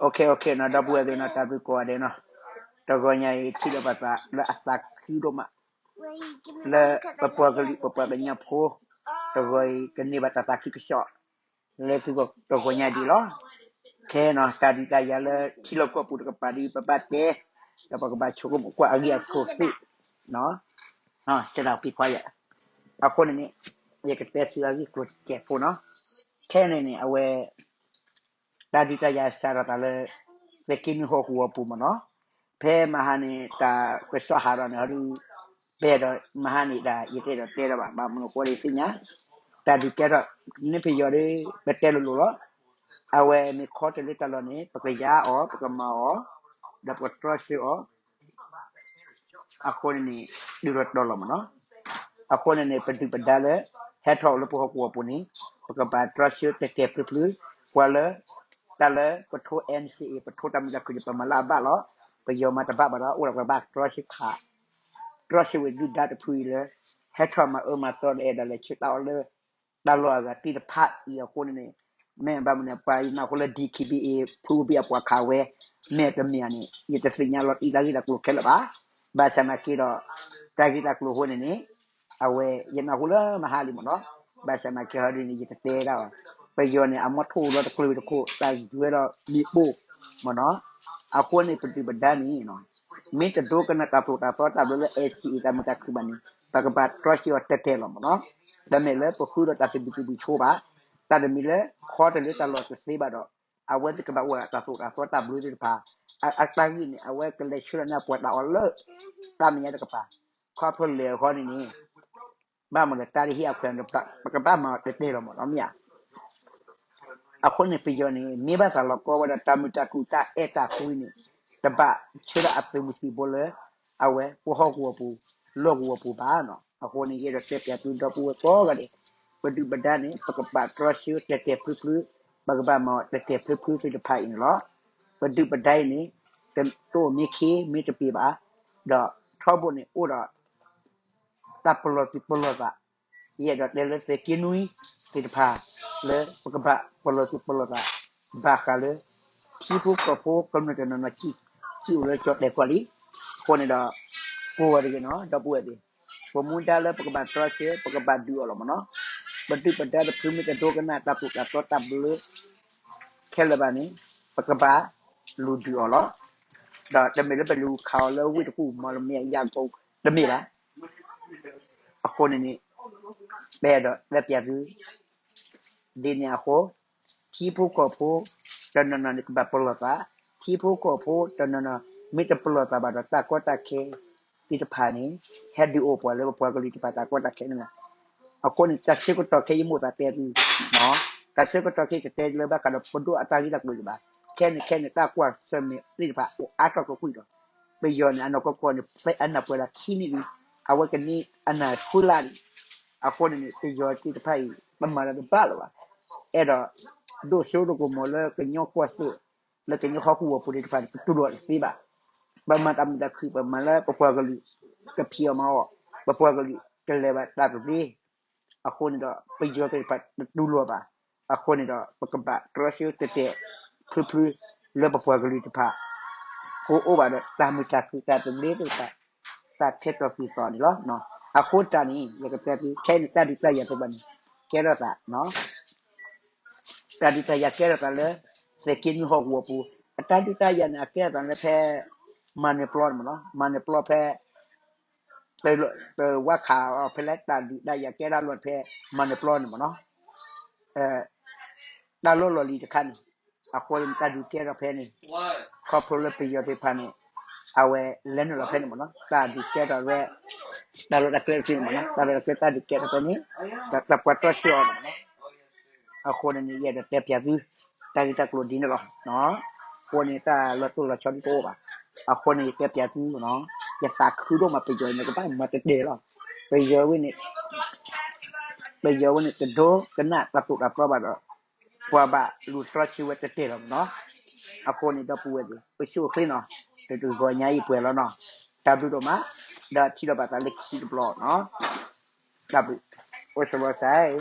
OK OK နီၤ ဒီပုၢ်ဝဲၢ်သ့ၣ်နီၤ တၢ်ဘျုးကိးဂၤဒဲးနီၤ, တဂီၤညါအံၤ ထံၣ်လိာ်ပသးလၢအသးခုဒိၣ်မး လၢပပှၤကလုာ် ပပှၤကညီဖိ တဂီၤအံၤ ကန့ၢ်ဘၣ်တၢ်သးခုကစီၣ် လၢသုဂီၢ်တဂီၤညါဒ်အံၤလီၤ. ခဲနီၤ တၢ်ဒုးတၢ်ယၤလၢထံလီၢ်ကီၢ်ပူၤတကပၤဒ်ပဘၣ်တဲ, ဒီးပကဘၣ်ဆိကမိၣ်ကွၢ်အဂ့ၢ်အကျိၤသ့, စဲဒၣ်ဖံခွါယၤ, အဃိန့ၣ်န့ၣ် ယကတဲသုအဂ့ၢ်ကျိၤတစဲးဖိနီၤ. ခဲန့ၣ်န့ၣ် အဝဲ တၢ်ဒုးတၢ်ယၤစးထီၣ်သးလၢ သုးက့နွံဟီၣ်ကဝီၤပူၤမ့ၢ်နီၤ, ဖဲမဟါန့ၣ် တၢ်ကစီၣ်ဟးထီၣ်န့ၣ် ဟီဒု ပအဲၣ်ဒိးမဟါန့ၣ်ဒၣ် ယတအဲၣ်ဒိးတဲလၢၤဘၣ် ဘၣ်မနုၤဃိဒ်သ့ၣ်ညါ, တၢ်ဒုးကဲထီၣ် န့ၣ်ပယီၤဒီး ပတဲလိၤလိၤလီၤ. အဝဲမ့ၢ်ခီတလၢတၢ်လီၢ်န့ၣ် ပကယါအီၤ ပကမၤအီၤ ဒီးပကတြီဆၢအီၤ အဃိန့ၣ်န့ၣ် ဒုးထီၣ်တီၤလီၤမ့ၢ်နီၤ. အဃိန့ၣ်န့ၣ် ပဒုၣ်ပဒါလၢ ဟဲထီၣ်အိၣ်လၢပဟီၣ်ကဝီၤပူၤန့ၣ် ပကဘၣ်တြီဆၢတဲာ်တဲာ်ဖျုဖျု ပှၤလၢ တၢ်လၢပထိ NCA ပထိတၢ်မုာ်တၢ်ခုၣ်န့ၣ် ပမၤလၢအဘၣ်လီၤ. ပယီၤမၤတဘၣ်ဘၣ်ဒီး အိၣ်ဒီးပဘၣ်တြီဆၢခး တြီဆၢဝဲဒုၣ်ဒါတဖုအံၤလၢ ဟဲထီၣ်မၤအၢမၤသီဒီးအဲၣ်ဒိးလဲၤဆှၢတၢ်အီၣ်လၢ တၢ်လီၢ်အဂၤသ့ၣ်တဖၣ်အံၤအဃိန့ၣ်န့ၣ်, မ့ၢ်ဘၣ်မနုၤ ပှၤယနၢ်ဟူလၢ DKBA ဖုဝဲဘံၣ်အပှၤခးဝဲ မ့ၢ်တမ့ၢ်ဧါန့ၣ် ယတသ့ၣ်ညါလီၤတံၢ်တၢ်ဂ့ၢ်တၢ်ကျိၤခဲလၢာ်ဘၣ်. ဘၣ်ဆၣ်နာ်က့ဒီး တၢ်ဂ့ၢ်တၢ်ကျိၤအဃိန့ၣ်န့ၣ် အဝဲယနၢ်ဟူလၢမဟါလံမ့ၢ်နီၤ. ဘၣ်ဆၣ်နာ်က့ဟီဒ်န့ၣ် ယတတဲဒၣ်ဘၣ်. ပယီၤန့ၣ် အမီထိၣ်လီၤတကျၢၤတခိၣ် တၢ်ယွဲဒီးမ့ၣ်ပိၢ်မ့ၢ်နီၤ. အဃိန့ၣ် ပဒုၣ်ပဒါန့ၣ် မ့ၢ်တဒိကနၣ်တၢ်သိၣ်တၢ်သီတၢ်ဘျၢလၢ NCA တၢ်မုာ်တၢ်ခုၣ်ဘၣ်န့ၣ် ပကဘၣ်တြီဆၢအီၤတဲာ်တဲာ်လီၤမ့ၢ်နီၤ. တမ့ၢ်လၢပဃုဒီးတၢ်သဘံၣ်သဘုၣ်ဆိဘၣ်, တၢ်တမံၤလၢခီတလၢတၢ်လီၢ်တသ့ဘၣ်ဒီး အဝဲသ့ၣ်ကဘၣ်အိၣ်ဒီးတၢ်သိၣ်တၢ်သီတၢ်ဘျၢသ့ၣ်တဖၣ် အတၢ်ဂ့ၢ်န့ၣ် အဝဲကလဲၤဆှၢလီၤန့ၢ်ပှၤတၢ်အီၣ်လၢ တၢ်မဲာ်ညါတကပၤ ခီဖျိလၢအဃိန့ၣ်န့ၣ် ဘၣ်မနုၤလၢတၢ်တဟ့ၣ်အခွဲးန့ၣ် ပကဘၣ်မၤအီၤတဲာ်တဲာ်လီၤမ့ၢ်နီၤ မ့ၢ်ဧါ. အဃိန့ၣ် ပယီၤန့ၣ် မ့ၢ်ဘၣ်သးလီၤကီဝဲဒီးတၢ်မုာ်တၢ်ခုၣ်တၢ်အဲၣ်တၢ်ကွံန့ၣ် တဘၣ်ဆှၢဒၣ်အသုးမုၢ်သံၣ်ဘိလၢ အဝဲပဟီၣ်ကဝီၤပူၤ လီၢ်ကဝီၤပူၤဘၣ်နီၤ. အဃိန့ၣ် ယအဲၣ်ဒိးတဲပၠးသုဒီပုၢ်ဝဲၢ်ကိးဂၤဒဲး, ပဒုၣ်ပဒါန့ၣ် ပကဘၣ်တြီဆၢတဲာ်တဲာ်ဖျုဖျု, ပကဘၣ်မၤအီၤတဲာ်တဲာ်ဖျုဖျုသ့ၣ်တဖၣ်အံၤန့ၣ်လီၤ. ပဒုၣ်ပဒါအံၤန့ၣ် တအိၣ်မ့ၢ်ခ့မ့ၢ်တပ့ၤဘၣ်, ဒီးထီဘိန့ၣ်အိၣ်ဒီး တၢ်ပလီၢ်သူၣ်ပလီၢ်သး, ယအဲၣ်ဒိးတဲလၢသုးက့နွံသ့ၣ်တဖၣ် လၢပကဘၣ်ပလီၢ်သူၣ်ပလီၢ်သး ဘၣ်ဃးလၢ ထံဖိကီၢ်ဖိကမျၢၢ်တနီၤနီၤ စံၣ်အိၣ်လၢကၠီၣ်တဲာ်ကီၢ်လံ. အဃိန့ၣ်ဒီး ကိးဂၤဒဲးနီၤ ဒီပုၢ်ဝဲၢ်သ့ၣ်, ပမူဒါလၢပကဘၣ်တြီဆၢ ပကဘၣ်ဒုးအီၤလီၤမ့ၢ်နီၤ. ပဒုၣ်ပဒါတဖုမ့ၢ်တဒိကနၣ်တၢ်သိၣ်တၢ်သီတၢ်ဘျၢ ခဲလၢာ်ဘၣ်န့ၣ် ပကဘၣ်လူၤဒုးအီၤလီၤ. ဒီးတမ့ၢ်လၢပလူၤခးအီၤလၢဝ့ၢ်တကူၣ် မီၢ်လမ့ၢ်ယၤကိ တမ့ၢ်ဘၣ်. အဃိန့ၣ်န့ၣ် ပအဲၣ်ဒိးတဲပၠးသု ဒ်န့ၣ်အဃိ ထံဖိကီၢ်ဖိတနီၤနီၤန့ၣ် ကဘၣ်ပလီၢ်သး, ထံဖိကီၢ်ဖိတနီၤနီၤ မ့ၢ်တပလီၢ်သးဘၣ်ဒီးတၢ်ကီတၢ်ခဲသ့ၣ်တဖၣ်န့ၣ် ဟဲဒုးအိၣ်ပှၤလၢပပှၤကလုာ်တဖၣ်တၢ်ကီတၢ်ခဲန့ၣ်လီၤ. အဃိန့ၣ် တၢ်ဆၢကတီၢ်ခဲအံၤယမိၣ်သးတဲသု, တၢ်ဆၢကတီၢ်ခဲအံၤ တတဲလၢဘၣ်ဃးဒီးပဒိၣ်အတၢ်ဂ့ၢ်တၢ်ကျိၤဒံးဘၣ်. ခဲန့ၣ်ခဲန့ၣ် တၢ်ကွၢ်ဆၢၣ်မဲာ်သ့ၣ်တဖၣ် အိၣ်အါထီၣ်ကကွံာ်ဒီး ပယီၤန့ၣ် အနီၢ်ကီၢ်ကီၢ်န့ၣ် ဖဲအနၢ်ပှဲၤလၢခံနံၣ်လံ, အဝဲကန့ၢ်အနၢ်ဃုလါလံ. အဃိန့ၣ်န့ၣ် ပယီၤသ့ၣ်တဖၣ်အံၤ ပမၤလၢတဘၣ်လၢၤဘၣ်. အဲၣ်ဒိး ဒိၣ်စိဒိၣ်ကမီၤလၢကညီကီၢ်စဲၣ် လၢကညီဟီၣ်ကဝီၤပူၤသ့ၣ်တဖၣ်န့ၣ် ပတူၢ်လိာ်တသ့ဘၣ်. ပမၤတၢ်မုာ်တၢ်ခုၣ် ပမၤလၢပပှၤကလုာ် ကဖံးအီၣ်မၤအီၣ် ပပှၤကလုာ် ကလဲၤဘၣ်တၢ်သဘျ့ အဃိန့ၣ်ဒီး ပယီၤသ့ၣ်တဖၣ်တတူၢ်လိာ်ဘၣ်. အဃိန့ၣ်ဒီး ပကဘၣ်တြီဆၢတဲာ်တဲာ်ဖျုဖျု လၢပပှၤကလုာ်တဖၣ် ကအိၣ်ဘၣ်ဒီးတၢ်မုာ်တၢ်ခုၣ်တၢ်သဘျ့သ့ၣ်တဖၣ် တၢ်ထဲသိးက့ၤသိးန့ၣ်လီၤ. အဃိတၢ်န့ၣ် ယကတဲသု ခဲအံၤန့ၣ် တၢ်ဒုးတၢ်ယၤသ့ၣ်တဖၣ်န့ၣ် ကဲထီၣ်သး တၢ်ဒုးတၢ်ယၤကဲထီၣ်သးလၢ သုးက့နွံဟီၣ်ကဝီၤပူၤ, အတၢ်ဒုးတၢ်ယၤန့ၣ် အကဲထီၣ်သးလၢဖဲ မၤနၢၤပျီန့ၣ်မ့ၢ်နီၤ, မၤနၢၤပျီဖဲ ပဝဲခးအီၤဖဲလၢတၢ်ဒုးတၢ်ယၤကဲထီၣ်လီၤဖဲ မၤနၢၤပျီန့ၣ်မ့ၢ်နီၤ, တၢ်လီၢ်လီၢ်လံၤတခါန့ၣ်, အဃိန့ၣ် တၢ်ဒုးကဲထီၣ်ဖဲန့ၣ်, ခီဖျိလၢပယီၤသ့ၣ်တဖၣ်န့ၣ် အဝဲလဲၤနုာ်လီၤဖဲန့ၣ်မ့ၢ်နီၤ, တၢ်ဒုးကဲထီၣ်ဝဲ တၢ်လီၢ်တၢ်ကျဲတဖုန့ၣ်မ့ၢ်နီၤ, တၢ်လီၢ်တၢ်ကျဲတၢ်ဒုးကဲထီၣ်ဖဲန့ၣ်, တၢ်ပှၤတြီဆၢအီၤန့ၣ်မ့ၢ်နီၤ, အဃိန့ၣ်န့ၣ် ယအဲၣ်ဒိးတဲပၠးသု တၢ်ဂ့ၢ်တၢ်ကျိၤဒ်န့ၣ်လီၤ. အဃိန့ၣ် တၢ်လီၤတိၢ်လီၤဆီဒ်တအိၣ်ဘၣ်. အဃိန့ၣ် ယတဲပၠးသုနီၤ, ယသးခုဒိၣ်မး ပယီၤန့ၣ် ကဘၣ်မၤတတဲာ်လီၤ. ပယီၤဝဲန့ၣ် ပယီၤဝဲန့ၣ် တဒိကနၣ်တၢ်သိၣ်တၢ်သီဘၣ်ဒီး ပှၤဘၣ်လူၤတြီဆၢဝဲတတဲာ်လီၤနီၤ. အဃိန့ၣ် ဒီပုၢ်ဝဲၢ်သ့ၣ် ပဆိၣ်အချ့နီၤ, တဂီၤညါအံၤပှဲၤလီၤနီၤ. တၢ်ဘျုးဒိၣ်မး, ဒီးထံၣ်လိာ်ဘၣ်သးလၢခံတဘျီနီၤ. တၢ်ဘျုး, အိၣ်ဆိးလီၤစၢ်